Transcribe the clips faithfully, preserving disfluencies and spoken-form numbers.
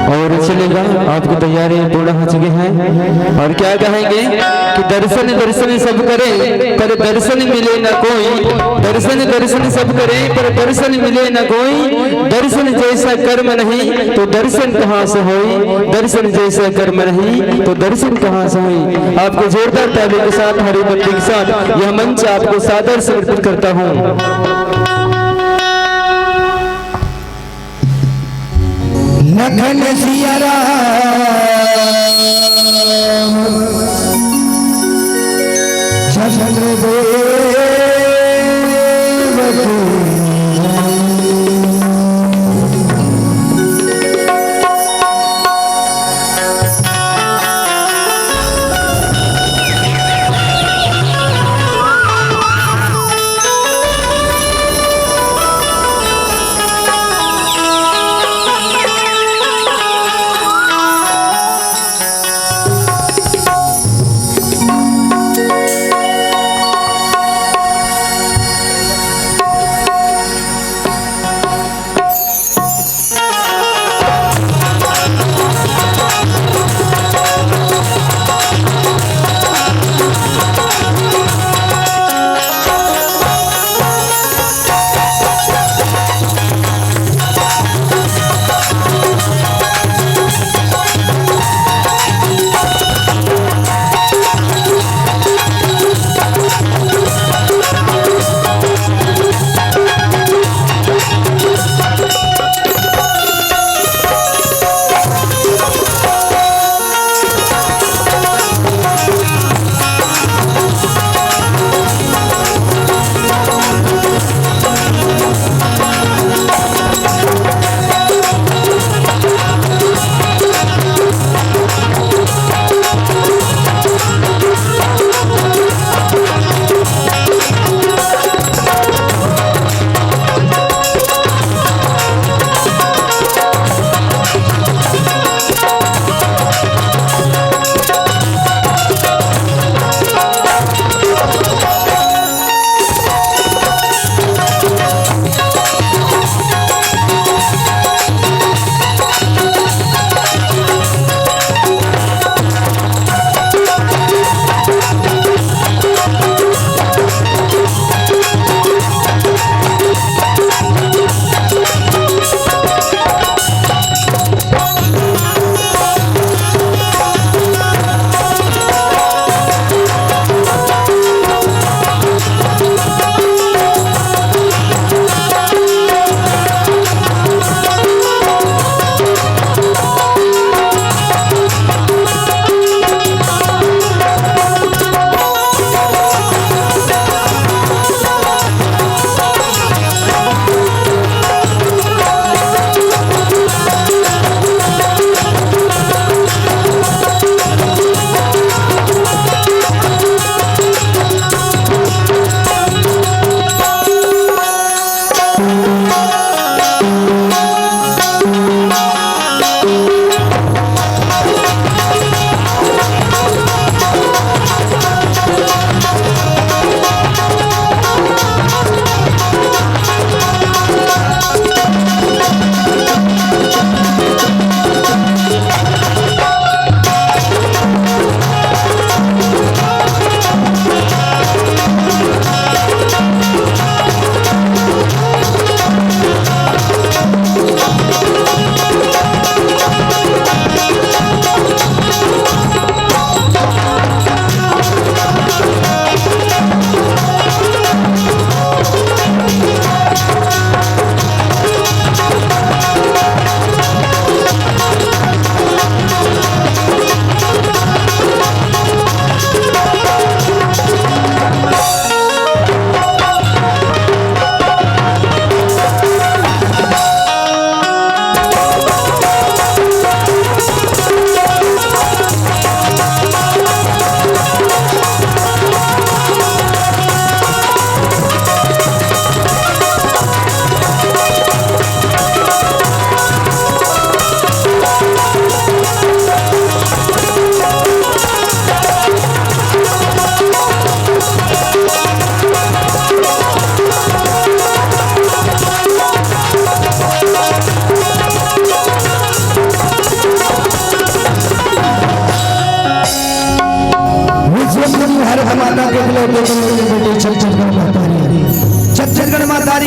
और चलेगा, आपकी तैयारी पूर्ण हो चुकी है। और क्या कहेंगे कि दर्शन दर्शन सब करे, पर दर्शन मिले न कोई। दर्शन दर्शन सब करे, पर दर्शन मिले न कोई। दर्शन जैसा कर्म नहीं, तो दर्शन कहाँ से होई? दर्शन जैसा कर्म नहीं, तो दर्शन कहाँ से होई? आपको जोरदार ताली के साथ, हरी बत्ती के साथ यह मंच आपको सादर समर्पित करता हूँ। लखन सिया राम चंद्र देव की।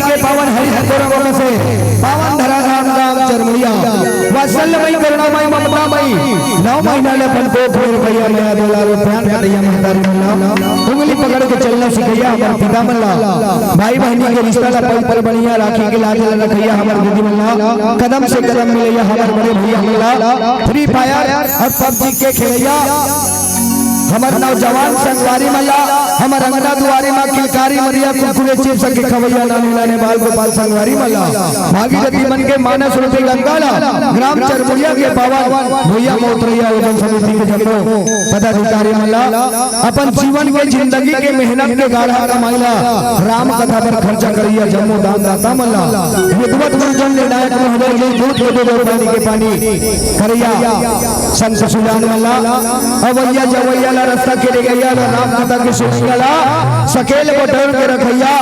के पावन हरिहर पुरम से पावन धराधाम गांव चरमुरिया, वात्सल्यमयी करुणामयी ममतामयी, नौ महीना ले अपन कोख में रुपया मया दुलार प्यार कटैया महतारी मन ला, उंगली पकड़ के चलना सिखैया हमर पिता मन ला, भाई बहनी के रिश्ता ला पल पल बढ़िया राखी के लाज ला रखैया हमर दीदी मन ला, कदम से कदम मिलैया हमर बड़े भैया मन ला, फ्री फायर और पबजी के खेलैया हमर नौजवान संगवारी मन ला, हमर अंगना दुआरी मा किलकारी मरिया कुरकुरे चिप्स के खवैया नानी नाने बाल गोपाल संगवारी मन ला, भागीरथी मन के मानस रूपी गंगा ला, ग्राम चरमुरिया के पावन भुइया मोतरैया आयोजन समिति के जम्मो पदाधिकारी मन ला, अपन जीवन के जिंदगी के मेहनत के गाढ़ा कमाई ला राम कथा पर खर्चा करैया जम्मो दानदाता मन ला, विद्वत गुरुजन निर्णायक महोदय जी दूध के दूध और पानी के पानी करैया संत सुजान मन ला, अवैया जवैया ला रास्ता के रेगैया ला राम कथा के सुनैया ला सकेल बटोर के रखैया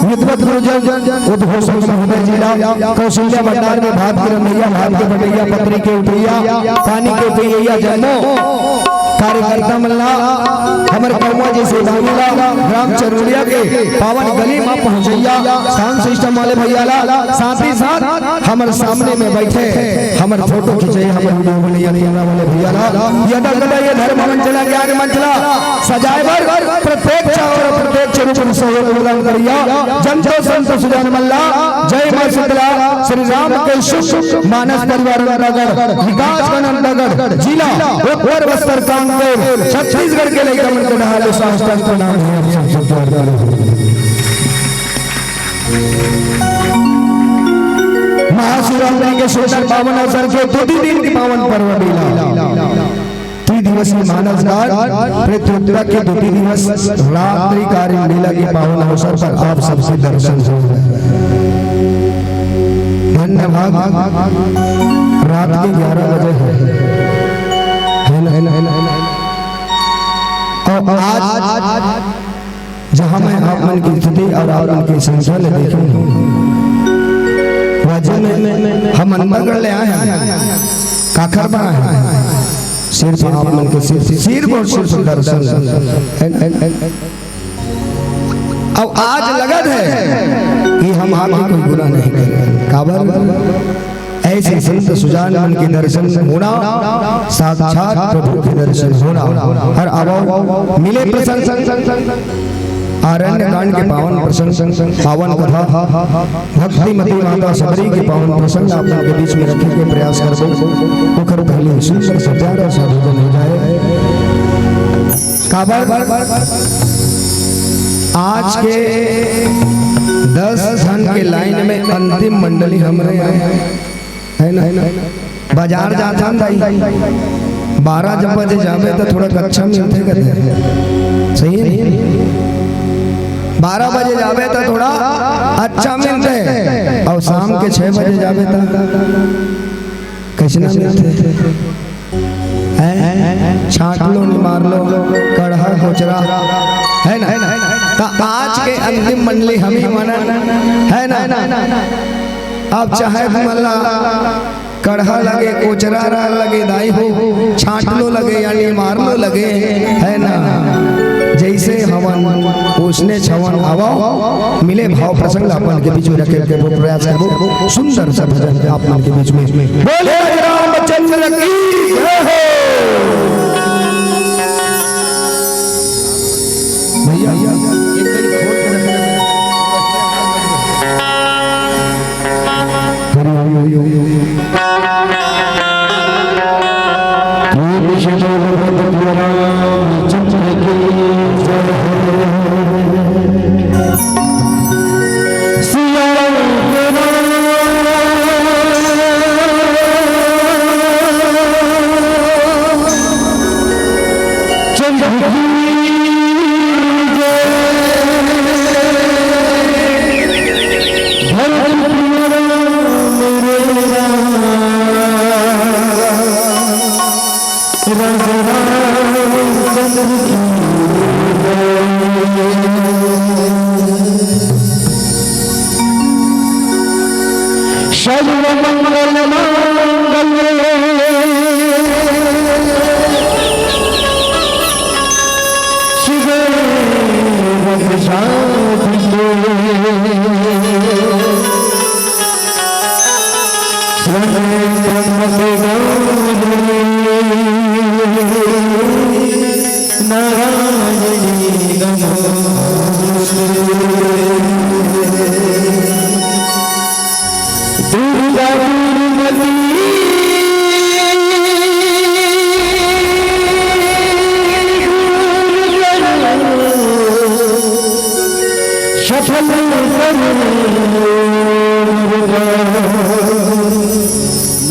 विद्वत गुरुजन उद्घोषक महोदय जी ला, कौशल्या भंडार में भात के रंधैया, भात के बटैया, पतरी के उठैया, पानी के पियैया जम्मो कार्यकर्ता मन ला, हमर कौवा जैसे दाई ला, ग्राम चरमुरिया के पावन गली मा पहुंचैया साउंड सिस्टम वाले भैया ला, साथ ही साथ हमर सामने में बैठे हमर फोटो खींचे, हमर वीडियो बनैया, कैमरा वाले भैया ला, यदा कदा ये धर्म मंच ला, ज्ञान मंच ला सजाए बर प्रत्यक्ष और अप्रत्यक्ष रूप में सहयोग प्रदान करैया जंतो संत सुजान मन ला। जय मां शीतला। श्री राम के शुभ मानस परिवार अंतागढ़, विकासखंड अंतागढ़, जिला उत्तर बस्तर कांकेर, छत्तीसगढ़ के लइका मन के डहार ले साष्टांग प्रणाम हे। आप सब जोरदार हो। महाशिवरात्रि के सुंदर पावन अवसर के दो दिन के पावन पर्व मेला त्रिदिवसीय मानस घाट प्रतियोगिता के दो दिन दिवस रात्रि कार्य मेला के पावन अवसर पर आप सबसे दर्शन हो रहे हैं। धन्यवाद। रात के ग्यारह बजे है, है ना, है ना, है ना? और आज जहाँ मैं आप मन की स्थिति और आप मन की संख्या ले देखूं, वाजिब में हम अंतागढ़ ले आए हैं, काखर बना है, सिर्फ आप मन के सिर्फ, सिर्फ और सिर्फ दर्शन। अब आज लगत है कि हम आपके कोई गुनाह नहीं करें। काबर? ऐसे संत सुजान मन के दर्शन होना, साक्षात प्रभु के दर्शन होना। हर आवो मिले प्रसंग, आरण्य कांड के पावन प्रसंग, पावन कथा, भक्तिमती माता शबरी के पावन प्रसंग आप मन के बीच में रखे के प्रयास करबो। ओकर पहले सुंदर से प्यारा सा भजन हो जाए। काबर आज के दस झन के लाइन में अंतिम मंडली हमरे हैं, है ना? बाजार जाथन दाई, बारह जब बजे जाबे त थोड़ा कच्चा मिलथे कथे, सही नहीं? बारह बजे जाबे त थोड़ा अच्छा मिलथे, और शाम के छह बजे जाबे त कैसे ना मिलथे? हैं? छाट लो, निमार लो, कड़हा, कोचरा, है ना? त आज के अंतिम मंडली हम ही मन, है ना? अब चाहे तुमन ला कड़हा लगे, कोचरा लगे, दाई हो, छाट लो लगे, यानी मार लो लगे, है ना? जैसे हवन, उसने छवन, आवो, मिले भाव प्रसंग अपन के बीच में रखे के वो प्रयास करबो। सुंदर सा भजन आप मन के बीच में। बोले रामचंद्र की जय हो। भैया, एक कड़ी खोल के रखना। हरि हरि हरि हरि। प्रेम से बोलो भगवान रामचंद्र की जय हो। सिया राम। चंद्र की जय। भरत प्रिय राम मेरे राम। राजा रामचंद्र की जय। सर्व मंगल मांगल्ये शिवे सर्वार्थ साधिके।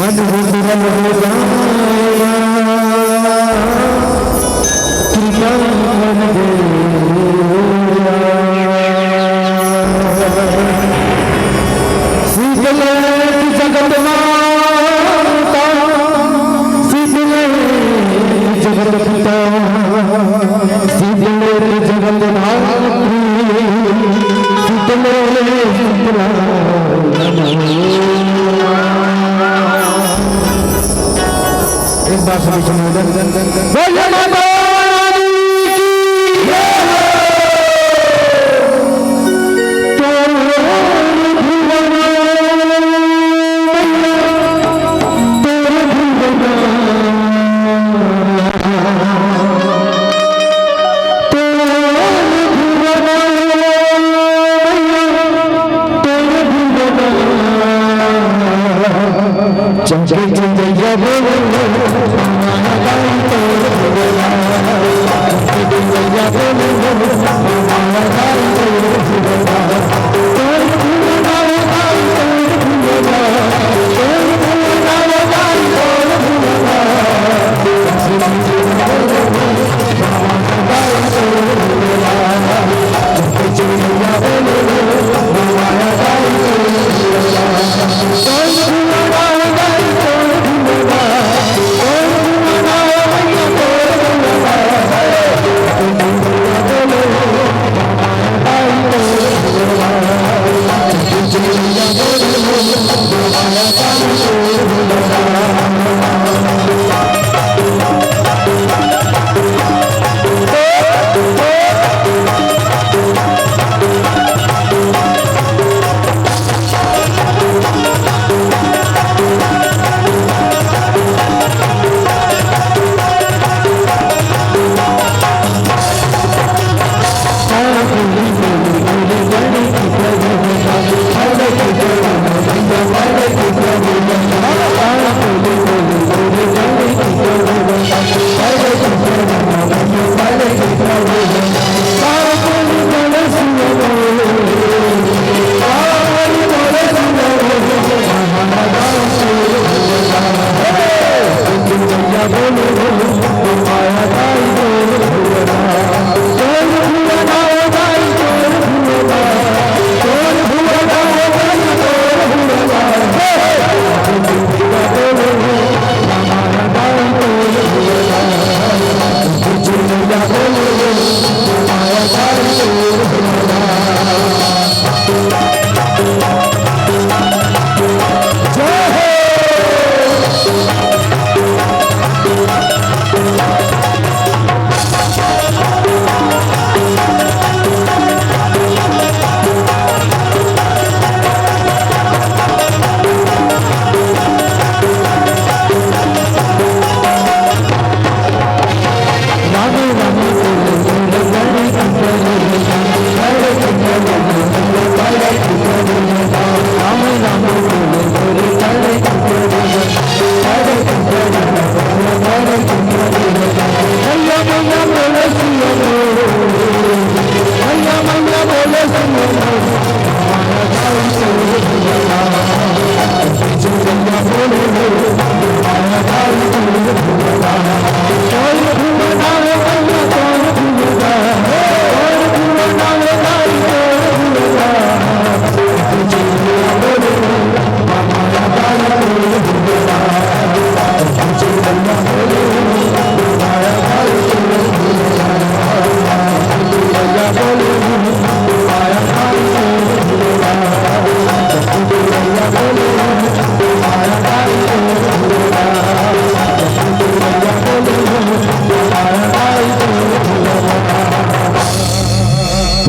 मन हो विरल हो जाया, कृपा कर दे। शीतल जगत माता, शीतल जगत पिता, शीतल जगत धात्री, शीतल शीतला। एक बार सभी सुनाओ। बोलिए माता रानी की जय।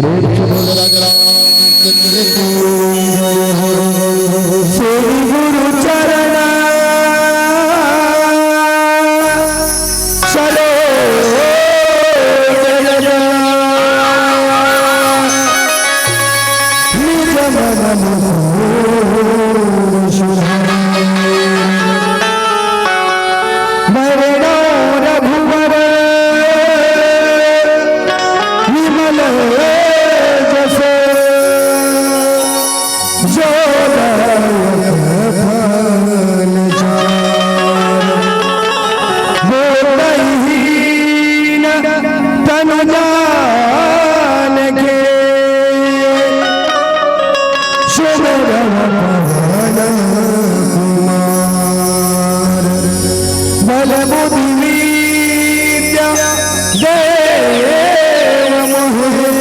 प्रेम से बोल राजा राम। श्री गुरु चरण सरोज रज निज मन मुकुर सुधारि। मरनौ रघुबर विमल जस जो दायक फल चार, वो कहीं न तनु जान के, सुमिरन पवन कुमार। बल बुद्धि विद्या देव मोहे,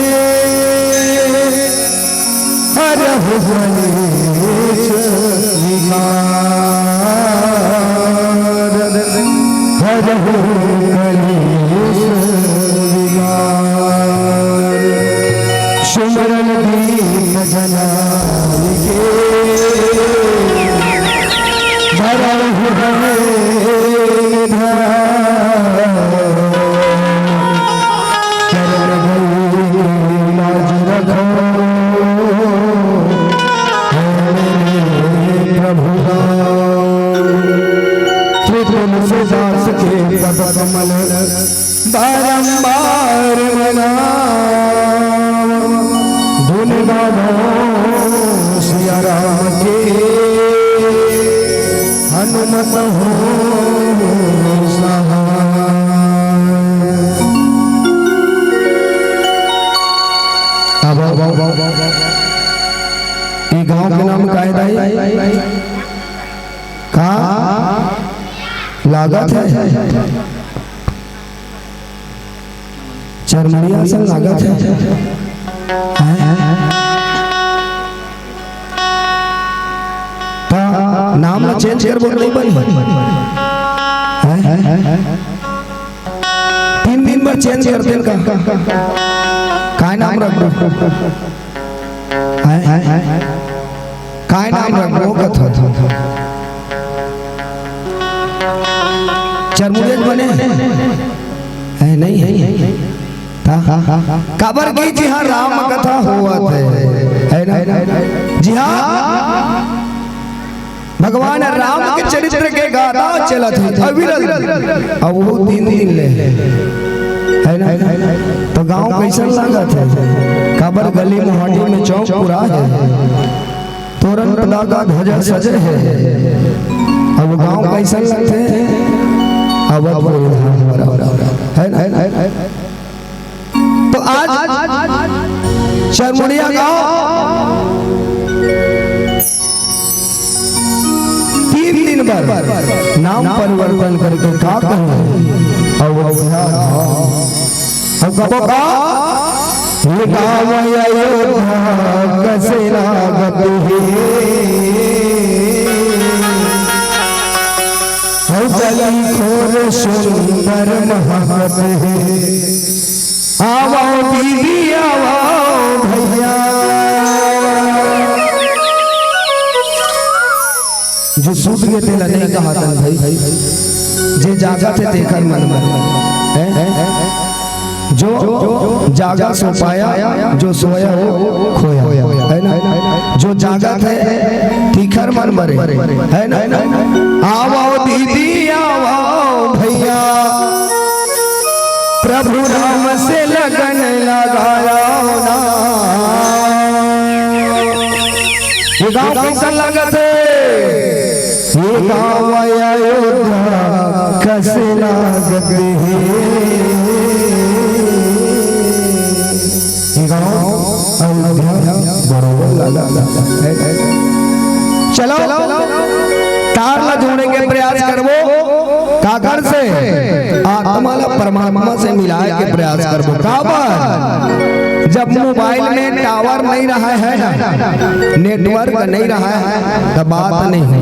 हरहु कलेश विकार, हरहु कलेश विकार। सुमरन दीप जनाई के, भरहु हरे निधान। चरण गई लाज रखो, हे प्रभु राम। त्रिपुर से दास के पद कमल बारंबार मनावा, गुण गावो सिया राम के, हनुमत हो सहाय। अब, अब, अब, अब, अब। ये गांव के नाम का है दाई? का लागत है? चरमुड़िया असन लागत है। हैं? त नाम ला चेंज करबो त नहीं बनी। हैं? तीन दिन बर चेंज करते हैं का? काय नाम रखबो? हैं? काय नाम रखबो कथो? चरमुड़िया बने? है नहीं? ता? काबर कि जिहाँ राम कथा होवत है, है ना? जिहाँ भगवान राम के चरित्र के गाथा चलत है अविरल, अब वो तीन दिन ले, है ना? तो गांव कैसन लागत है? काबर गली मोहाटी में चौक पूरा है, तोरण पताका ध्वजा सजे है। अब गांव कैसन लगथे? अब पूरे धाम भरा है ना? तो आज चरमुड़िया गांव तीन दिन बर नाम परिवर्तन करके का कहूं? अब, अब, अब कबो का? ये गांव अयोध्या कसे लागत हे, हौसली खोर सुंदर महकत हे। आवो दीदी, आवो भैया। जो सूत गे तेला नहीं कहा तन भाई, जे जागत हे तेकर मन में, हैं? जो जागा सो पाया, जो सोया हो खोया, है ना? जो जागत हे तीखर मन मरे, है ना? आवो दीदी, आवो भैया, प्रभु राम से लगन लगाओ ना। ये गांव कैसन लागत हे? ये गांव अयोध्या कसे लागत हे? ये गांव अयोध्या बरोबर लागत हे। चलो, तार ला जोड़े के प्रयास करबो। काकर से? आत्मा ला परमात्मा से मिलाए के प्रयास करबो। काबर? जब मोबाइल में टावर नहीं रहा है ना, नेटवर्क नहीं रहा है, तो बात नहीं हो,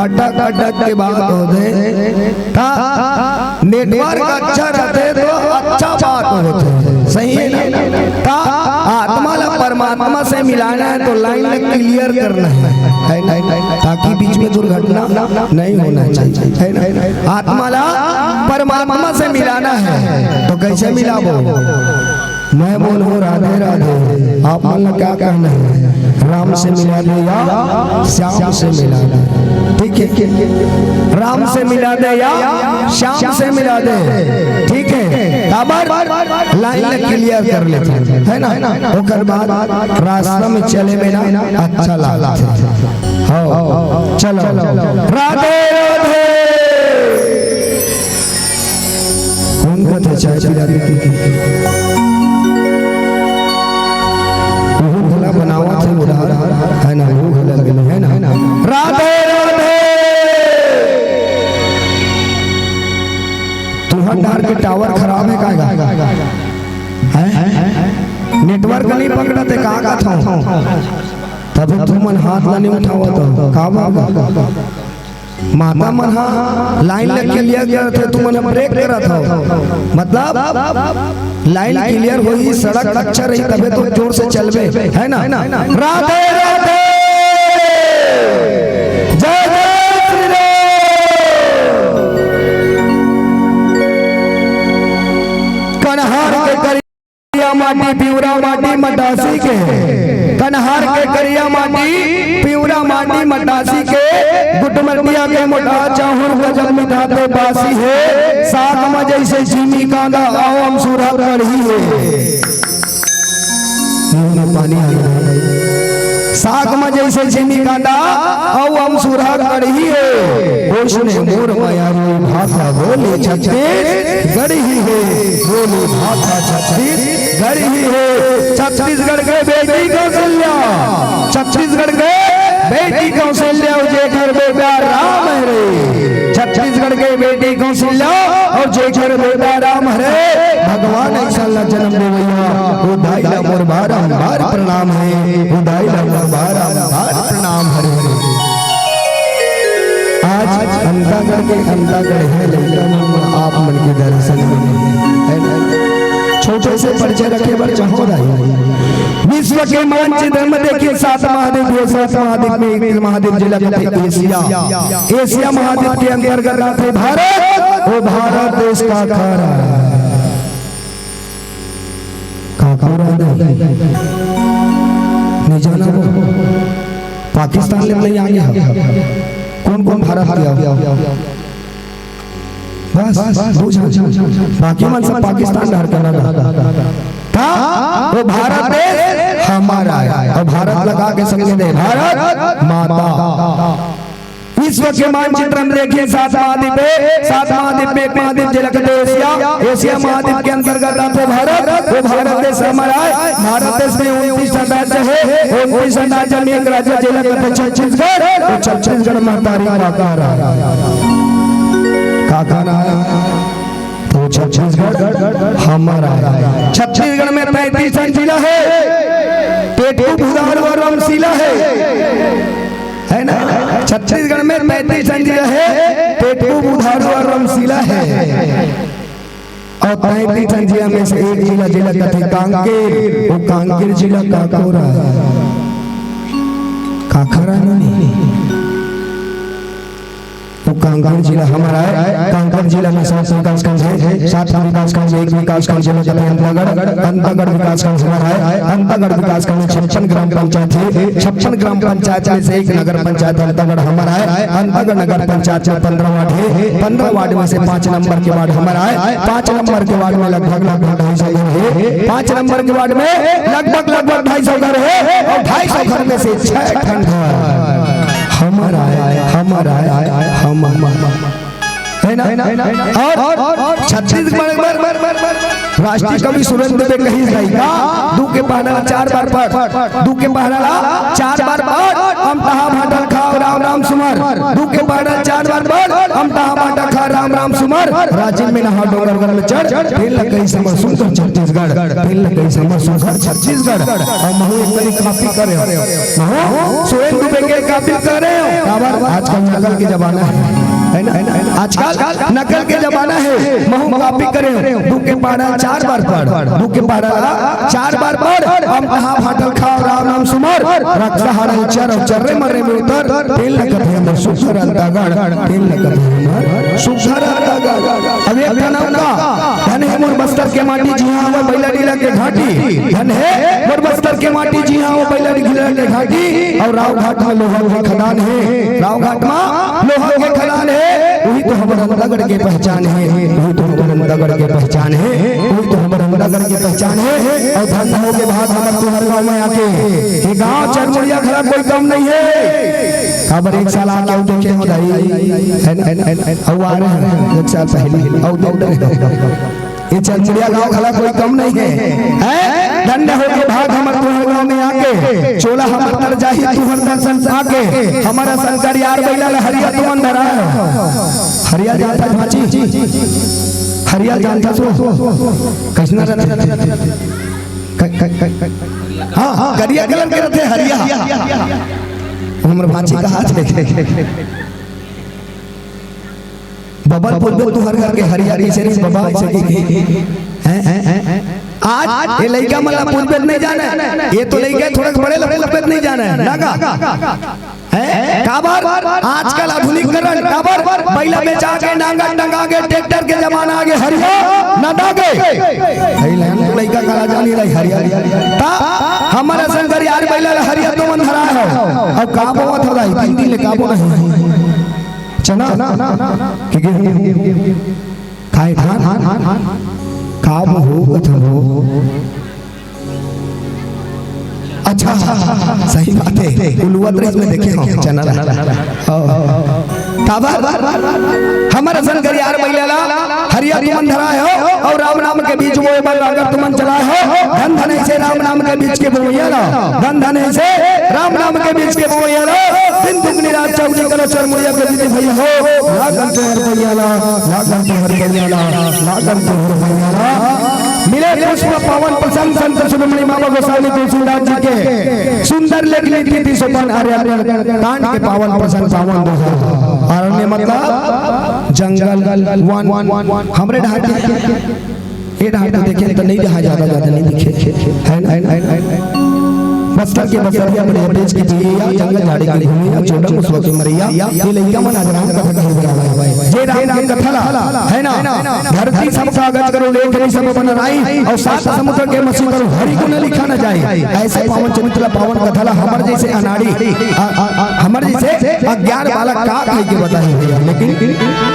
अटक अटक के बात होथे। ता नेटवर्क अच्छा रहथे तो अच्छा बात होथे, सही है ना? ता आत्मा ला परमात्मा से मिलाना है तो लाइन ला क्लियर करना है, है ना? ताकि बीच में दुर्घटना नहीं होना चाहिए, है ना? आत्मा ला परमात्मा से मिलाना है तो कैसे मिलाबो? मैं बोलूं राधे राधे, आप मन ला क्या कहना है? राम से मिला दे या श्याम से मिला दे, ठीक है? राम से मिला दे या श्याम से मिला दे, ठीक है? काबर लाइन ल क्लियर कर लेथे, है ना? ओकर बाद रास्ता में चले में ना अच्छा लागथे। हाँ, चलो। राधे राधे। कौन कहथे चाय पिला दे? ओहू घला बनावत हे उधार, है ना? ओहू घला मिले, है ना? राधे राधे। तुहर डार के टावर खराब है का? हैं? नेटवर्क नहीं पकड़त हे का कथों? तभे तुमन हाथ ला नहीं उठावत हो। का बात? माता मन हा लाइन ल क्लियर करत हे, तुमन ह ब्रेक करत हो। मतलब लाइन क्लियर होही, सड़क अच्छा रही, तभे तो जोर से चलबे, है ना? राधे राधे। जय जय श्री राम। कनहार के करिया माटी, पिवरा माटी मटासी के, कनहार के करिया माटी, पिवरा माटी मटासी के, गुटमटिया के मोटा चाहुर गजब मिठाते बासी हे, साग म जैसे झिमी कांदा, आव अमसुरा कढ़ी हे। मुंह में पानी आ गया। साग म जैसे झिमी कांदा, अउ अमसुरा कढ़ी हे। ओइसने मोर मयारू भाखा बोले छत्तीसगढ़ी हे। बोले भाखा छत्तीसगढ़ी हे। छत्तीसगढ़ के बेटी कौशल्या, छत्तीसगढ़ के बेटी कौशल्या, जेकर बेटा राम हे रे। छत्तीसगढ़ के बेटी कौशल्या अउ जेकर बेटा राम हरे, भगवान अइसन ला जन्म देवइया, ओ दाई ला मोर बारंबार प्रणाम हे, ओ दाई ला मोर बारंबार प्रणाम हरे। आज अंतागढ़ के अंतागढ़ हे लइका मन, आप मन के दर्शन हे, है ना? छोटे से परिचय रखे बर चाहूँ दाई। विश्व के मानचित्र में देखिए, सात महाद्वीप हे, सात महाद्वीप में एक महाद्वीप जिला कथे एशिया। एशिया महाद्वीप के अंतर्गत आथे भारत, ओ भारत देश का खारा। का खारा दे? नहीं जाना वो। पाकिस्तान ले नहीं आगे हे। कौन कौन भारत के आगे? बस, बस, दू झन। बाकी मन सब पाकिस्तान डहर के लगा। का? वो भारत देश हमारा हे। अउ भारत लगा के संगे दे, भारत माता। विश्व के मानचित्र में देखिए, सात महाद्वीप हे, सात महाद्वीप में एक महाद्वीप जेला कथे एशिया, एशिया महाद्वीप के अंतर्गत आथे भारत, वो भारत देश हमारा हे। भारत देश में उनतीस ठन राज्य हे, उनतीस ठन राज्य में एक राज्य जेला कथे छत्तीसगढ़, वो छत्तीसगढ़ महतारी का खारा हे। का खारा हे? तो छत्तीसगढ़ हमारा हे। छत्तीसगढ़ में पैंतीस ठन जिला हे, टेटू, भुदारू अउ रमसीला हे, है ना? छत्तीसगढ़ में पैंतीस ठन जिला हे, टेटू, भुदारू अउ रमसीला हे। अउ पैंतीस ठन जिला में से एक जिला, जिला कथे कांकेर, वो कांकेर जिला का खारा हे। का खारा हे नहीं? तो कांकेर जिला हमारा हे। कांकेर जिला में सात विकासखंड हे, सात विकासखंड, एक विकासखंड जेला कथे अंतागढ़, अंतागढ़ विकासखंड हमारा हे। अंतागढ़ विकासखंड में छप्पन ग्राम पंचायत हे, छप्पन ग्राम पंचायत में से एक नगर पंचायत अंतागढ़ हमारा हे। अंतागढ़ नगर पंचायत में पन्द्रह वार्ड हे, पन्द्रह वार्ड में से पाँच नंबर के वार्ड हमारा हे। पाँच नंबर के वार्ड में लगभग, लगभग ढाई सौ घर हे, पाँच नंबर के वार्ड में लगभग, लगभग ढाई सौ घर हे, अउ ढाई सौ घर में से छह ठन घर हमारा हे, हमारा हे, हमारा हे। है ना? अउ छत्तीसगढ़ में राष्ट्रीय कवि सुरेंद्र दुबे कहिस हे का, दू के पहाड़ा ला चार बार पढ़, दू के पहाड़ा ला चार बार पढ़, अमतहा भाटा ल खा राम राम सुमर, दू के पहाड़ा ला चार बार पढ़, अमतहा भाटा ल खा राम राम सुमर, राजिम में नहा डोंगरगढ़ में चढ़, तेन ल कहिस हमर सुघर छत्तीसगढ़, तेन ल कहिस हमर सुघर छत्तीसगढ़। अउ महूँ एक कनी कॉपी करे हँव, महूँ सुरेंद्र दुबे के कॉपी करे हँव। काबर आजकल नकल के जमाना हे, है ना? आजकल नकल के जमाना हे। महूँ कॉपी करे हँव, दू के पहाड़ा चार बार पढ़, दू के पहाड़ा चार बार पढ़, अमतहा भाटा ल खा राम नाम सुमर, रक्सा हाड़ा ल चर अउ चर्रे मर्रे में उतर, तेन ल कथे हमर सुघर अंतागढ़, तेन ल कथे हमर सुघर अंतागढ़। अब एक ठन अउ का, धन हे मोर बस्तर के माटी, जिहाँ आवय बइलाडीला के घाटी। धन हे मोर बस्तर के माटी, जिहाँ आवय बइलाडीला के घाटी। अउ रावघाट में लोहा के खदान हे, गाँव घाट मा लोहा के खदान हे, उही तो हमर अंतागढ़ के पहचान हे, उही तो हमर अंतागढ़ के पहचान हे, उही तो हमर अंतागढ़ के पहचान हे। अउ धन्य हो के भाग हमर तुंहर गाँव में आके। ये गाँव चरमुड़िया घला कोई कम नहीं हे। काबर एक साल आके अउ देखे हो दाई, हे ना? अउ आ रहे हैं एक साल पहले, अउ देख रहे हो। ये चरमुड़िया गाँव घला कोई कम नहीं हे, हैं? धन्य हो के भाग हमर तुंहर गाँव में आके, चोला हमर तर जाही तुंहर दर्शन पाके, हमर शंकर यार बइला ला हरिया तुमन धराय हो। हरिया जानथस भांची? हरिया जानथस? कैसना रथे? क-, क-, क-, क-, हाँ, हाँ, करिया कलर के रथे हरिया। हमर भांची कहाथे। बबल पुरबे तुंहर घर के हरिया कइसे रही बबा, अइसे कि, हैं, हैं, हैं, हैं। आज ये लइका मन ला पुरबे नहीं जाने, ये तो लइका थोड़ा बड़े ला पुरबे नहीं जाने, ना का? हैं? काबर? आजकल आधुनिकीकरण, काबर? बइला बेचा के, नांगर टंगा के, ट्रैक्टर के जमाना आगे, हरिया नंदा गे। भाई, लइका कला जानी रही हरिया। ता हमर शंकर यार बइला ला हरिया तुमन धराय हो। अब का बोवत हो भाई? तीन दिन ले का बोवत हो? चना कि गेहूं? खाए धान? का बोवत हो? अच्छा, सही बात हे, उलुवत रहिस में देखे हो चना ला। ओ, काबर? हमर असन करियार बइला ला हरिया तुमन धराय हो, अउ राम नाम के बीज बोए बर नांगर तुमन चलाय हो। धन धन अइसे राम नाम के बीज के बोवइया ला, धन धन अइसे राम नाम के बीज के बोवइया ला। दिन दुगनी रात चौगुनी करो चरमुड़िया के दीदी भइया हो। लागन तुंहर भइया ला, लागन तुंहर भइया ला, लागन तुंहर भइया ला। मिले पुष्प पावन प्रसंग संत शिरोमणि बाबा गोसावी तुलसीदास जी के सुंदर लेख नीति सोपान आर्य कांड के पावन प्रसंग पावन दोहा। अरण्य मतलब जंगल, वन, हमरे ढाटी, ये ढाटी देखे तो नहीं दिखा, ज्यादा, ज्यादा नहीं दिखे, है ना? बस्तर के बसरिया बड़े बेच के जिया, जंगल झाड़ी के घूमिया, चोला मुसवा के मरिया, ये लइका मन आज राम कथा कहे बर आए हे। जे राम के कथा ला, है ना, धरती सब कागज करो, लेख नहीं सब बन राई, अउ सात समुद्र के मसी करो, हरि गुण लिखा न जाए। अइसे पावन चरित्र ला, पावन कथा ला हमर जइसे अनाड़ी, आ, आ, आ, हमर जइसे अज्ञान बालक का कहि के बताही भइया, लेकिन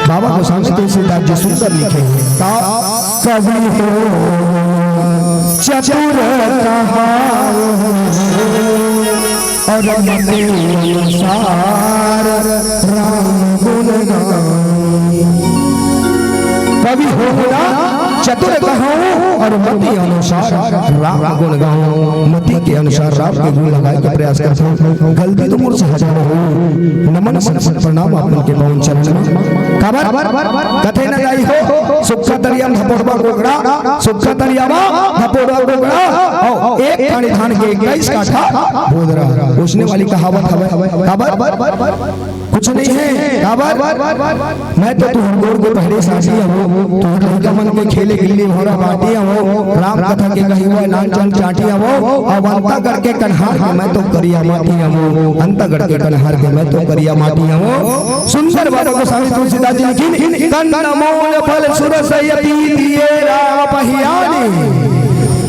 बाबा गोसावी तुलसीदास जी सुंदर लिखे हे। ता कवि हो चतुर कहाओ, अउ मति अनुसार राम गुण गाओ। कवि हो ना चतुर कहाओ, अउ मति अनुसार राम गुण गाओ। मति के अनुसार राम के गुण लगाए के प्रयास करथों। गलती तो मोर से हजार हो, नमन सत सत प्रणाम आप मन के पावन चरण में। काबर? कथे न जाई हो, सुक्खा तरिया म धपोड़वा कोकड़ा, सुक्खा तरिया म धपोड़वा कोकड़ा, अउ एक थानी धान के इक्कीस काठा बोदरा। ओइसने वाली कहावत हवय। काबर? कुछ नहीं हे। काबर? मैं तो तुंहर गोड़ के पहले साथी हवों, तुंहर लइका मन के खेले गिल्ली भौंरा बांटी हवों, राम कथा के कही हुआ नान चान चांटी हवों, अउ अंतागढ़ के कन्हार के मैं तो करिया माटी हवों, अंतागढ़ के कन्हार के मैं तो करिया माटी हवों। सुंदर बाबा गोसावी तुलसीदास जी लिखिन, कंदमूल फल सुरस यति दिए राम पहियानी,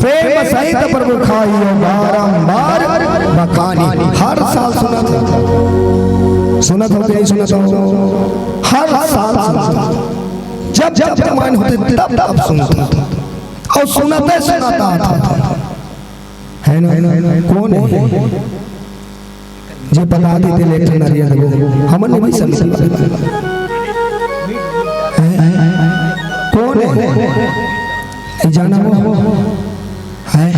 प्रेम सहित प्रभु खाइयो बारंबार बखानी। हर साल सुनत हो, सुनत हो कि नहीं सुनत हो? हर साल सुनत हो। जब जब मन होथे तब तब सुनत हो। अउ सुनते सुनत आत हो। है ना? कोन हे? जे पता देते ले ठन नरिया देबो। हमन नहीं भाई सब। कोन हे? जाना हो? हैं?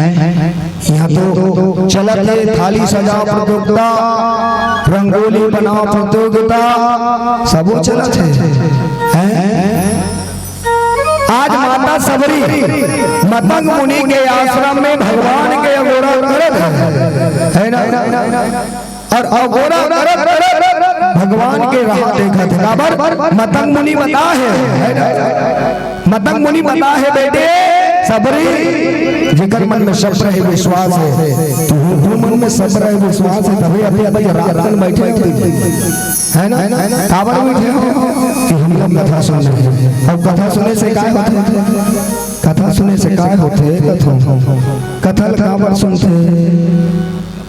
इहाँ तो चलत हे थाली सजाव प्रतियोगिता, रंगोली बनाव प्रतियोगिता, सबो चलत हे। हैं? आज माता सबरी मतंग मुनि के आश्रम में भगवान के अगोरा करत हे, है ना? अउ अगोरा करत करत भगवान के राह देखत हे। काबर? मतंग मुनि बताय हे, मतंग मुनि बताय हे, बेटे सबरी, जेकर मन में सब्र हे, विश्वास हे, तुहू मन में सब्र हे, विश्वास हे, तभे अभी अभी रात कन बैठे हो, है ना? काबर बैठे हो? कि हमला कथा सुनना हे। अउ कथा सुने से काय होथे? कथा सुने से काय होथे? कथा, कथा ल काबर सुनथे?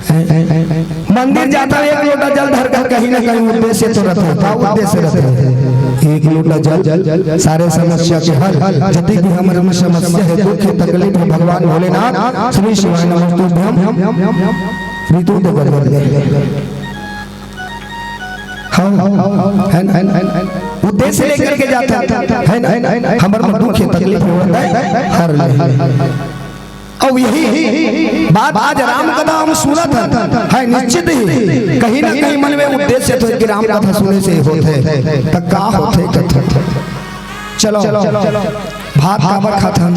हैं, हैं, हैं, हैं। मंदिर जाथन, एक लोटा जल धर के, कहीं ना कहीं उद्देश्य तो रहिथे। का उद्देश्य रहिथे? एक लोटा जल, सारे समस्या के हल। जति भी हमर समस्या हे, दुख हे, तकलीफ हे, भगवान भोलेनाथ, श्री शिवाय नमस्तुभ्यम, ऋतु तो बदल गए। हाँ, है ना? उद्देश्य लेकर के जाथन, है ना? हमर मन दुख हे, तकलीफ हे, हर ले। अउ यही बात आज राम कथा हम सुनत हन, है निश्चित ही कहीं ना कहीं मन में उद्देश्य तो कि राम कथा सुने से होथे, त का होथे कथा? चलो, भात काबर खाथन?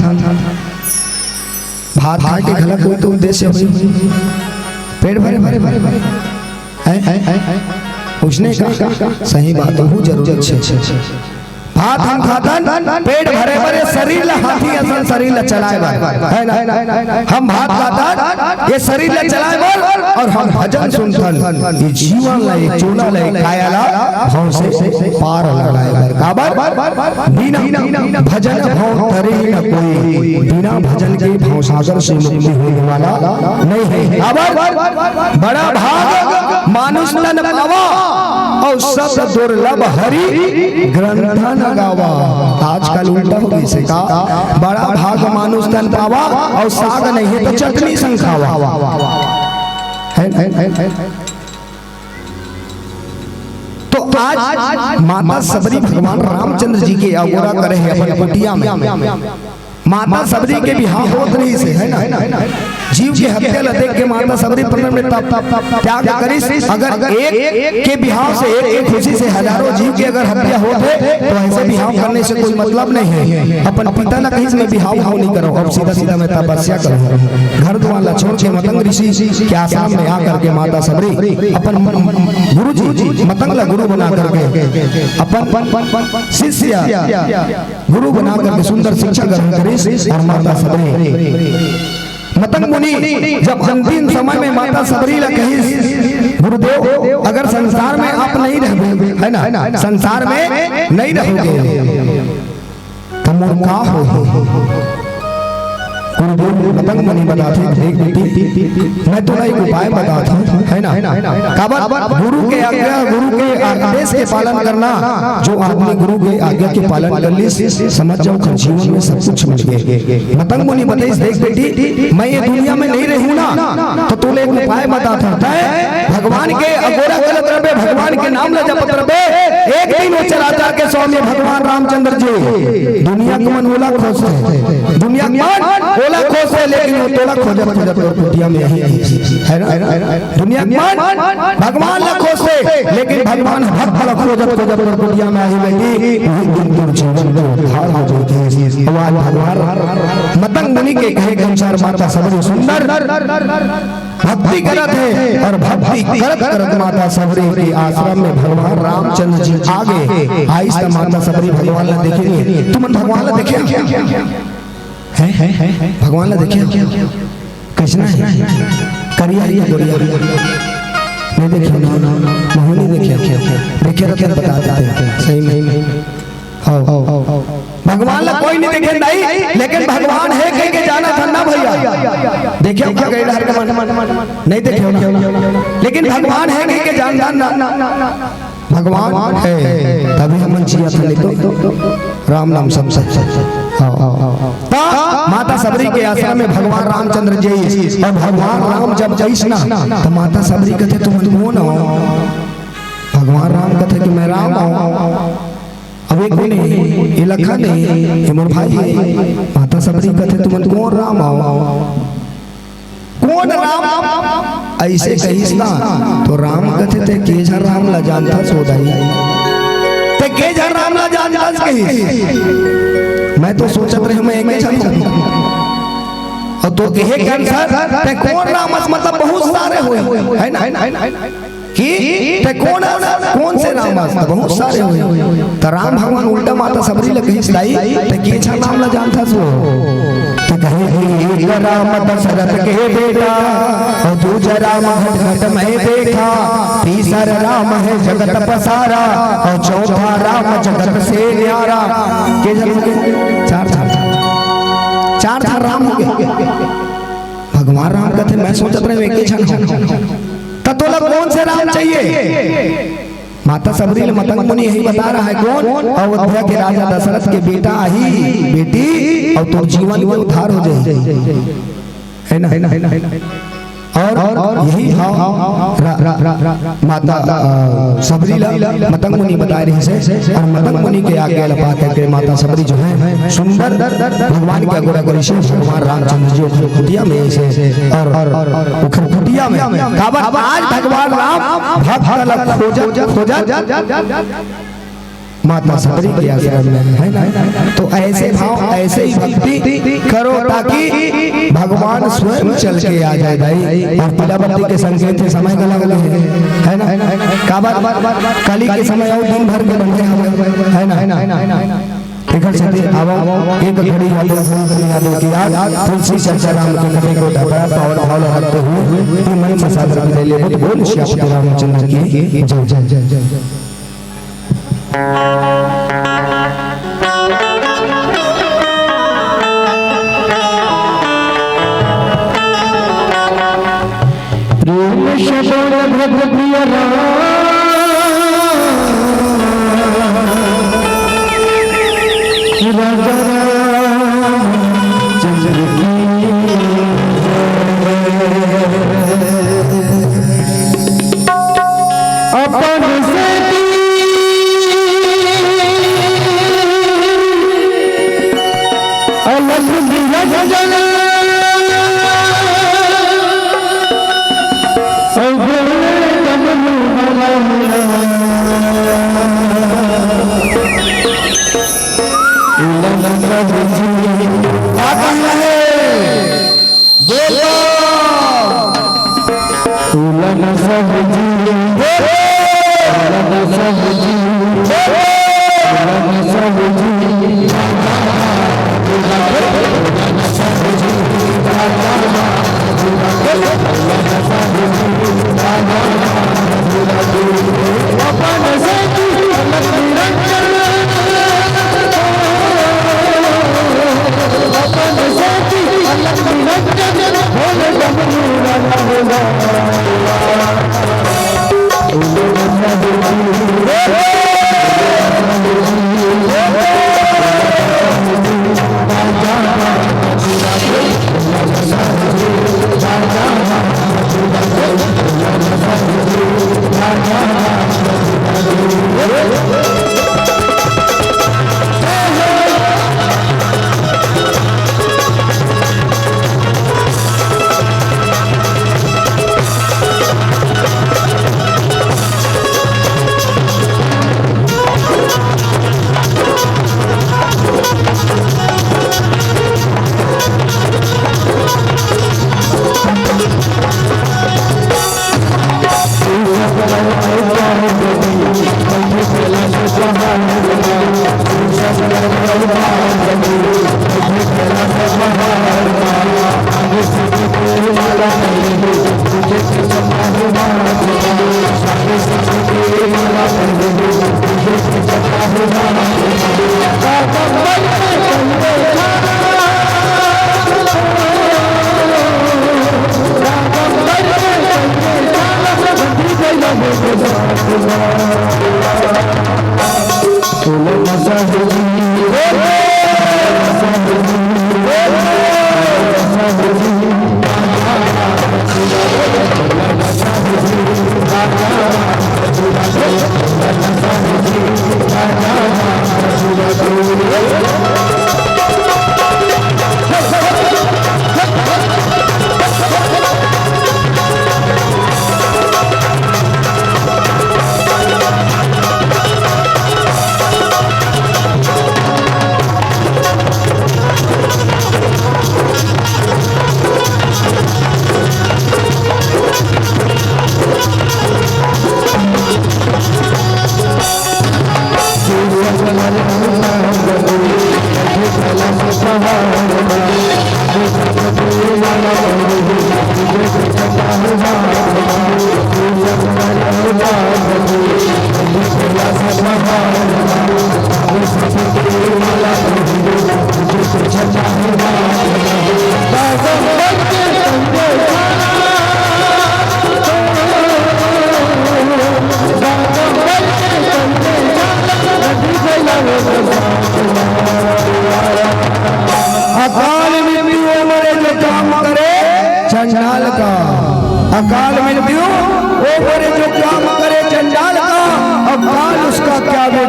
भात खाए के घला कोई तो उद्देश्य होही, पेट भरे, भरे, भरे, भरे। हैं? हैं? हैं? उसने का सही बात, बहुत जरूरी छे। भात हम खातन पेट भरे बर, ये शरीर ला हाथी असन शरीर ला चलाए बर, है ना? हम भात खातन ये शरीर ला चलाए बर, अउ हम भजन सुनथन ये जीवन ला, ये चोला ला, ये काया ला भव से पार लगाए बर। काबर? बिना भजन भव तरे न कोई, बिना भजन के भवसागर से मुक्ति होने वाला नहीं है। काबर? बड़ा भाग मानुष तन पावा, अउ सत दुर्लभ हरि ग्रंथ न गावा। आजकल उल्टा हो गइसे का, बड़ा भाग मानुष तन पावा, अउ साग नहीं है तो चटनी संग खावा। है, है, है, है। तो आज माता सबरी भगवान रामचंद्र जी के अगोरा करे हे अपन कुटिया में। माता सबरी के बिहाव होत रहिसे, है ना? जीव के हत्या ला देख के माता सबरी प्रलय में तप, तप, तप, तप, त्याग करिस। अगर एक के बिहाव से, एक के खुशी से हजारों जीव के अगर हत्या होत हे, तो ऐसे बिहाव करने से कोई मतलब नहीं है। अपन पिता ला कहिस, "मैं बिहाव हो नहीं करव, अब सीधा सीधा मैं तपस्या करव।" घर द्वार ला छोड़ के मतंग ऋषि के आश्रम में आकर के माता सबरी अपन गुरु जी मतंग ला गुरु बना करके अपन शिष्य गुरु बना करके सुंदर शिक्षा ग्रहण करिस। अउ माता सबरी, मतंग मुनि जब अंतिम समय में माता सबरी ला कहिस, "गुरुदेव, अगर संसार में आप नहीं रहबे, है ना, संसार में नहीं रहोगे, तो मोर का होही?" गुरुदेव मतंग मुनि बताथे, "देख बेटी, मैं तोला एक उपाय बताथंव, है ना?" काबर? गुरु के आज्ञा, गुरु के आदेश के पालन करना, जो आदमी गुरु के आज्ञा के पालन कर लिस, समझ जाओ कि जीवन में सब कुछ मिल गे। मतंग मुनि बताइस, "देख बेटी, मैं ये दुनिया में नहीं रहूं ना, तो तोला एक उपाय बताथंव, तैं भगवान के अगोरा करत रहबे, भगवान के नाम ला जपत रहबे, एक दिन वो चराचर के स्वामी भगवान रामचंद्र जी, दुनिया के मन ओला खोजथे, दुनिया के मन ओला खोजथे, लेकिन वो तोला खोजत खोजत तोर कुटिया में आही, है ना? दुनिया के मन भगवान ला खोजथे, लेकिन भगवान भक्त ला खोजत खोजत तोर कुटिया में आही बेटी, वही दिन तोर जीवन में उद्धार हो जाथे।" अउ आज भगवान मतंग मुनि के कहे के अनुसार माता सबरी सुंदर भक्ति करत हे अउ भक्ति करत करत माता सबरी के आश्रम में भगवान रामचंद्र जी आगे आइस, त माता सबरी भगवान ला देखे नहीं। तुमन भगवान ला देखे हो? हैं? हैं? हैं? भगवान ला देखे हो? कइसना हे? करिया हे या गोरिया? नहीं देखे ना, ना, ना, नहीं देखे। देखे रहते बता देते, सही में। हव, हव, हव। भगवान ला कोई नहीं देखे दाई, लेकिन भगवान हे कह के जानथन ना भैया। देखे हो का गए डहर के मन? नहीं देखे हो ना। लेकिन भगवान हे कह के जानथन ना। भगवान हे, तभी हमन जियत हन, नहीं तो राम नाम सब सब सब। हव, हव, हव, हव। त माता सबरी के आश्रम में भगवान रामचंद्र जी अउ भगवान राम जब आइस ना, त माता सबरी कथे, "तुमन कोन हो?" भगवान राम कथे कि, "मैं राम हंव।" अब ए कोन हे, ए लखन हे, ए मोर भाई हे। माता सबरी कथे, "तुमन कोन राम हव? कोन राम?" अइसे कहिस ना, त राम कथे, "तैं के झन राम ला जानथस ओ दाई? तैं के झन राम ला जानथस?" कहिस, "मैं तो सोचत रहेंव, मैं एके झन हंव।" अउ तैं कहे के अनुसार, तैं कोन राम हस, मतलब बहुत सारे होही, है ना? कि तैं कोन, कोन से राम हस? त बहुत सारे होही। त राम भगवान उल्टा माता सबरी ला कहिस, "दाई, तैं के झन राम ला जानथस ओ?" त कहे कि एक राम दशरथ के बेटा, अउ दूजा राम घट घट में देखा, तीसर राम हे जगत पसारा, अउ चौथा राम जगत से न्यारा। के झन हो गे? चार झन। चार झन राम हो गे। भगवान राम कथे, "मैं सोचत रहेंव एके झन हंव।" त तोला कौन से राम चाहिए? माता सबरी ले मतंग मुनि यही बता रहा है, कौन? अयोध्या के राजा दशरथ के बेटा आही, बेटी, अउ तोर जीवन के उद्धार हो जाए, है ना? और यही भाव रा-, रा-, माता, अ, सबरी ला मतंग मुनि बताए रहिस हे, और मतंग मुनि के आज्ञा ला पाकर के माता सबरी जो है सुंदर भगवान के अगोरा करिस हे, भगवान रामचंद्र जी ओखर कुटिया में आइस हे, और ओखर कुटिया में काबर आज भगवान राम भक्त ला खोजत, खोजत माता सबरी के आश्रम में, है ना? तो ऐसे भाव, ऐसे ही भक्ति करो ताकि भगवान स्वयं चल के आ जाए भाई। और पीला बत्ती के संकेत के समय का लग है, है ना? काबर कली के समय और दिन भर के बंधे हम, है ना? एकर सेती आवो, एक घड़ी या दो घड़ी के याद हो कि यार तुलसी चर्चा राम के कथे को ढाबा पावन भाव ला रखते हुए ये मन से सादर विदाई लेबो तो बोल सियापति रामचंद्र की जय, जय, जय, जय। प्रेम से बोल भक्त प्रिय राम, राजा रामचंद्र की जय। अपन से अलग निरंजन, सब डमरू वाला।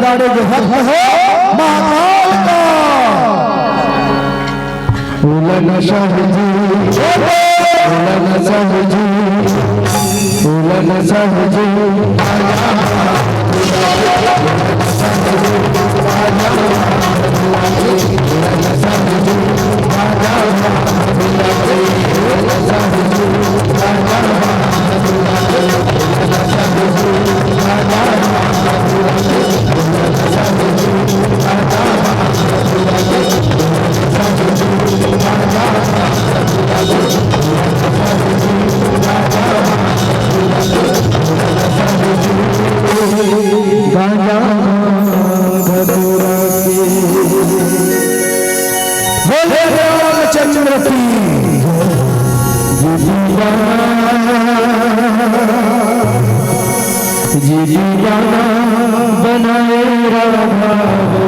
दाड़े के भक्त हो महाकाल का। उलन साहू जी, उलन साहू जी, उलन साहू जी। गांजा भांग धतूरा के। बोले रामचंद्र की। ये दीवाना, ये दीवाना बनाए राधा हो।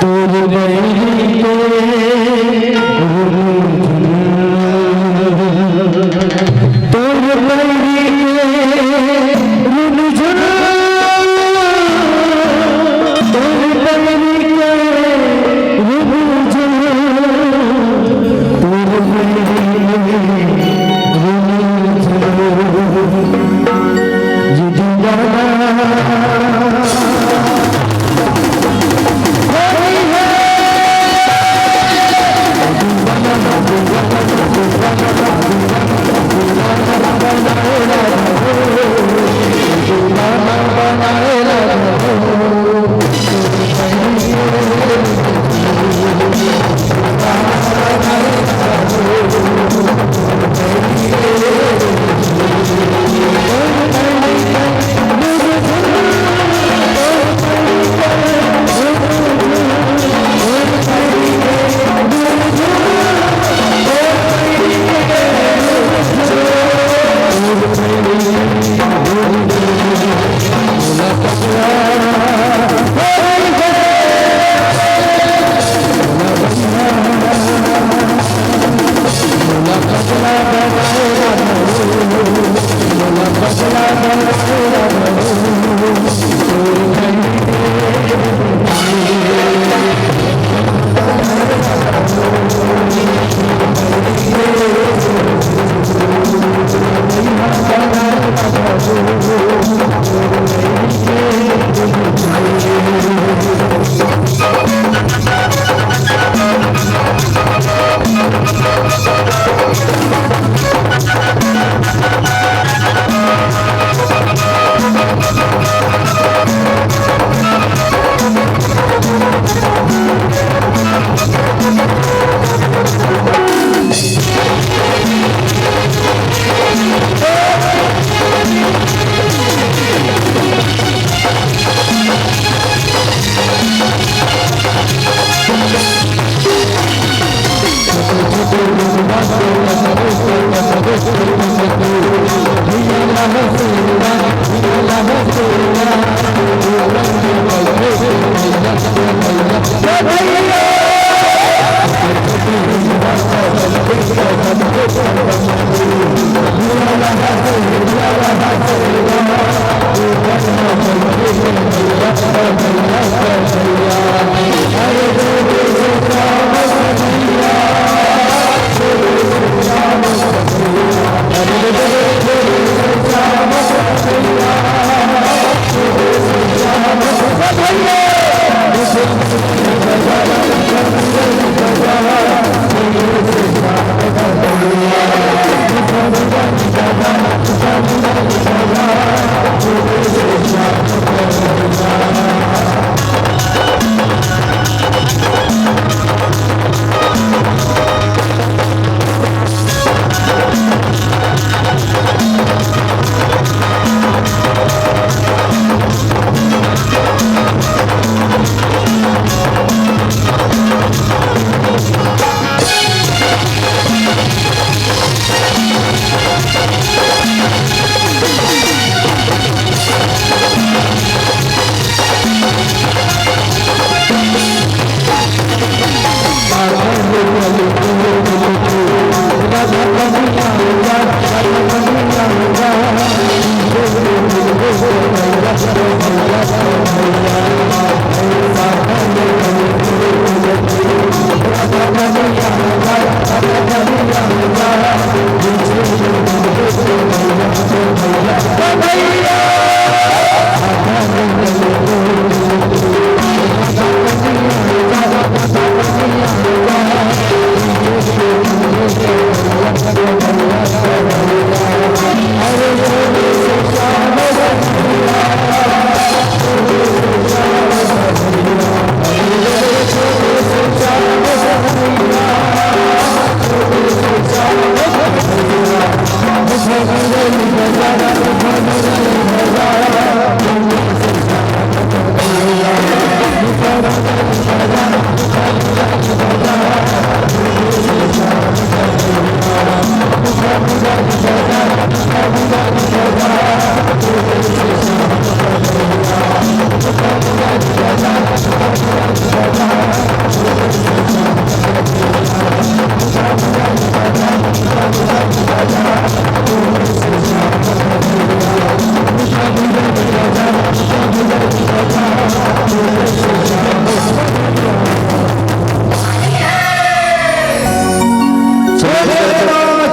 तोर बैरी के रुझान, तोर बैरी के रुझान, तोर बैरी के रुझान, तोर बैरी के रुझान। ये दीवाना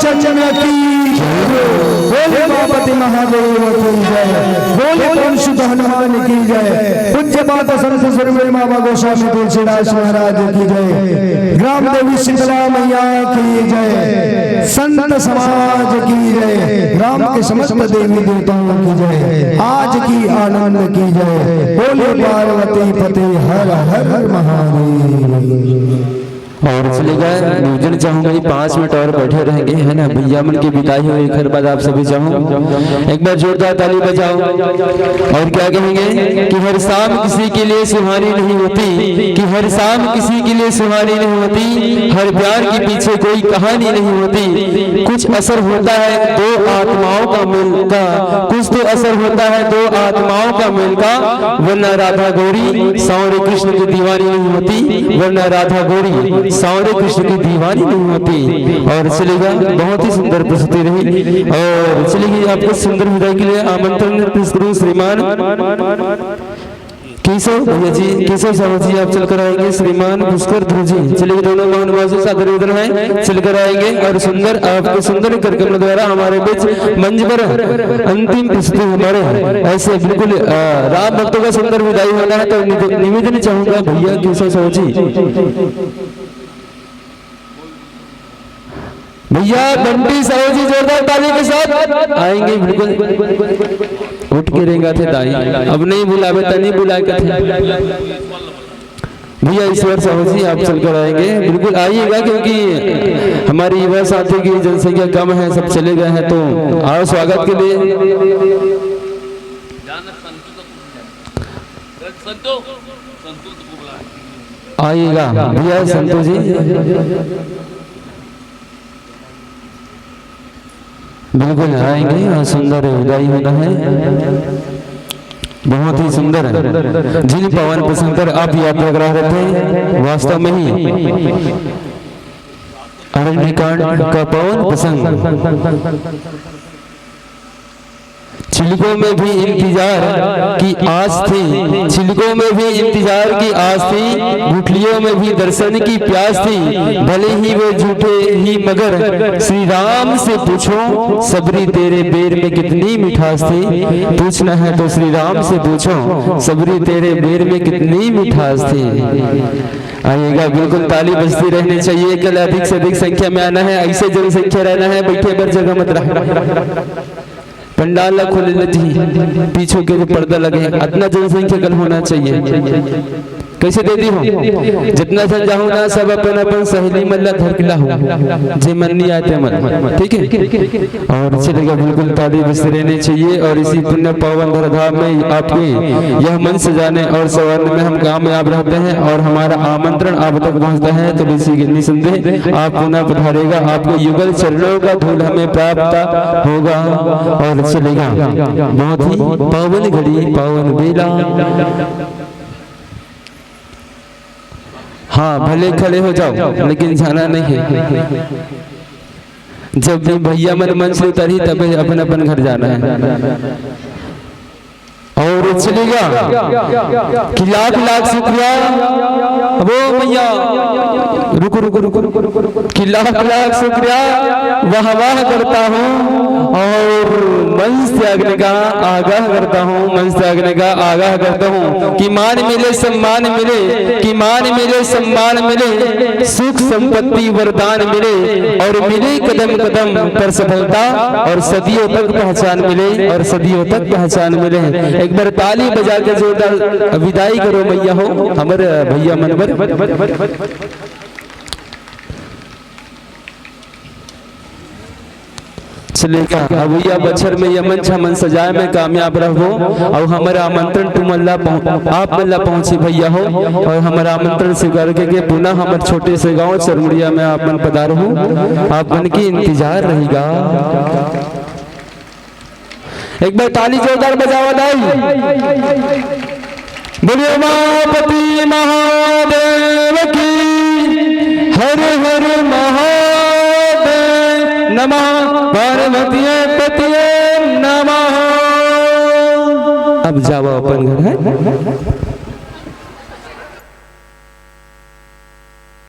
चंद्र की जय। बोले पार्वती महादेव की जय। बोले परम सिद्ध हनुमान की जय। पूज्य माता संत शिरोमणि बाबा गोस्वामी तुलसीदास महाराज की जय। ग्राम देवी शीतला मैया की जय। संत समाज की जय। ग्राम के समस्त देवी देवताओं की जय। आज की आनंद की जय। बोले पार्वती पति हर हर महादेव। और चलेगा, निवेदन चाहूंगा कि पाँच मिनट और बैठे रहेंगे, है ना। भैया मन की विदाई हो, एक हर बात आप सभी चाहूँ, एक बार जोरदार ताली बजाओ। और क्या कहेंगे कि हर शाम किसी के लिए सुहानी नहीं होती, कि हर शाम किसी के लिए सुहानी नहीं होती, हर प्यार के पीछे कोई कहानी नहीं होती। कुछ असर होता है दो आत्माओं का मिल का, कुछ तो असर होता है दो आत्माओं का मिल का, वरना राधा गौरी सांवरे कृष्ण की दीवानी नहीं होती, वरना राधा गौरी सांवरे कृष्ण की दीवानी नहीं होती। और चलेगा, बहुत ही सुंदर प्रस्तुति रही। और चलिए, आपको सुंदर विदाई के लिए आमंत्रण पेश करूं श्रीमान केशव भैया जी, केशव साहू जी, आप चलकर आएंगे। श्रीमान पुष्कर ध्रुव जी, चलिए, दोनों महानुभावों से सादर निवेदन है, चलकर आएंगे और सुंदर, आपके सुंदर कार्यक्रम द्वारा हमारे बीच मंच पर अंतिम प्रस्तुति हमारे ऐसे बिल्कुल, अ, राम भक्तों का सुंदर विदाई होना है। तो निवे-, निवेदन चाहूंगा भैया केशव साहू जी, भैया बंटी साहू जी जोरदार ताली के साथ आएंगे। बिल्कुल उठ के रेंगा थे दाई, अब नहीं बुलावे, तनी बुला के थे। भैया ईश्वर साहू जी, आप चलकर आएंगे, बिल्कुल आइएगा, क्योंकि हमारे युवा साथी की जनसंख्या कम है, सब चले गए हैं, तो आओ स्वागत के लिए। आइएगा भैया संतोष जी। बिल्कुल आएंगे, यहाँ सुंदर विदाई होना है, बहुत ही सुंदर। जिन पावन प्रसंग पर आप यात्रा करा रहे थे, वास्तव में ही अरण्यकांड का पावन प्रसंग। छिलकों में भी इंतजार की आस थी, छिलकों में भी इंतजार की आस थी, गुठलियों में भी दर्शन की प्यास थी। भले ही वे झूठे ही मगर श्री राम से पूछो, सबरी तेरे बेर में कितनी मिठास थी। पूछना है तो श्री राम से पूछो, सबरी तेरे बेर में कितनी मिठास थी। आइएगा, बिल्कुल ताली बजती रहनी चाहिए। कल अधिक से अधिक संख्या में आना है, ऐसे जनसंख्या रहना है, बैठे पर जगह मत रहा। पंडाल ला खोले ले जी, पीछू के जो पर्दा लगे, अतना जनसंख्या कल होना चाहिए। कैसे दे दी हो? जितना जन जाहू ना, सब अपन अपन सहेली मन ला धर के लाहू, जे मन नहीं आए ते मन, ठीक है। और चलेगा, बिल्कुल ताली बजती रहनी चाहिए। और इसी पुण्य पावन धराधाम में आपके यह मंच सजाने और संवारने में हम कामयाब रहते हैं और हमारा आमंत्रण आप तक पहुंचता है, तो इसी के निसंदेह आप पुनः पधारेगा, आपके युगल चरणों का धूल हमें प्राप्त होगा। और चलेगा, बहुत ही पावन घड़ी, पावन बेला। हाँ, भले खड़े हो जाओ, लेकिन जाना नहीं है। जब भी भैया मन मंच से उतरी, तबे अपन अपन घर जाना है। और चलेगा कि लाख लाख शुक्रिया। अब ओ मैया, रुको, रुको, रुको, रुको, रुको, रुको, कि लाख लाख शुक्रिया, वाह वाह करता हूँ और मंच त्यागने का आगाह करता हूँ, मंच त्यागने का आगाह करता हूँ कि मान मिले, सम्मान मिले, कि मान मिले, सम्मान मिले, सुख संपत्ति वरदान मिले और मिले कदम कदम पर सफलता और सदियों तक पहचान मिले, और सदियों तक पहचान मिले। एक बार ताली बजा के जोरदार विदाई करो मैया हो, हमर भैया मनवर। चलेगा, अवइया बछर में ये मंच हमन सजाए में कामयाब रहबो। अउ हमर आमंत्रण तुमन ला पहुं-, आप मन ला पहुंची भैया हो, अउ हमर आमंत्रण स्वीकार करके पुनः हमर छोटे से गांव चरमुड़िया में आप मन पधारहू। आप मन के इंतजार रहेगा। एक बार ताली जोरदार बजावा दाई। बोलिए उमापति महादेव की, हर हर महादेव नमः, पार्वतीये पतिये नमः। अब जावा अपन घर है।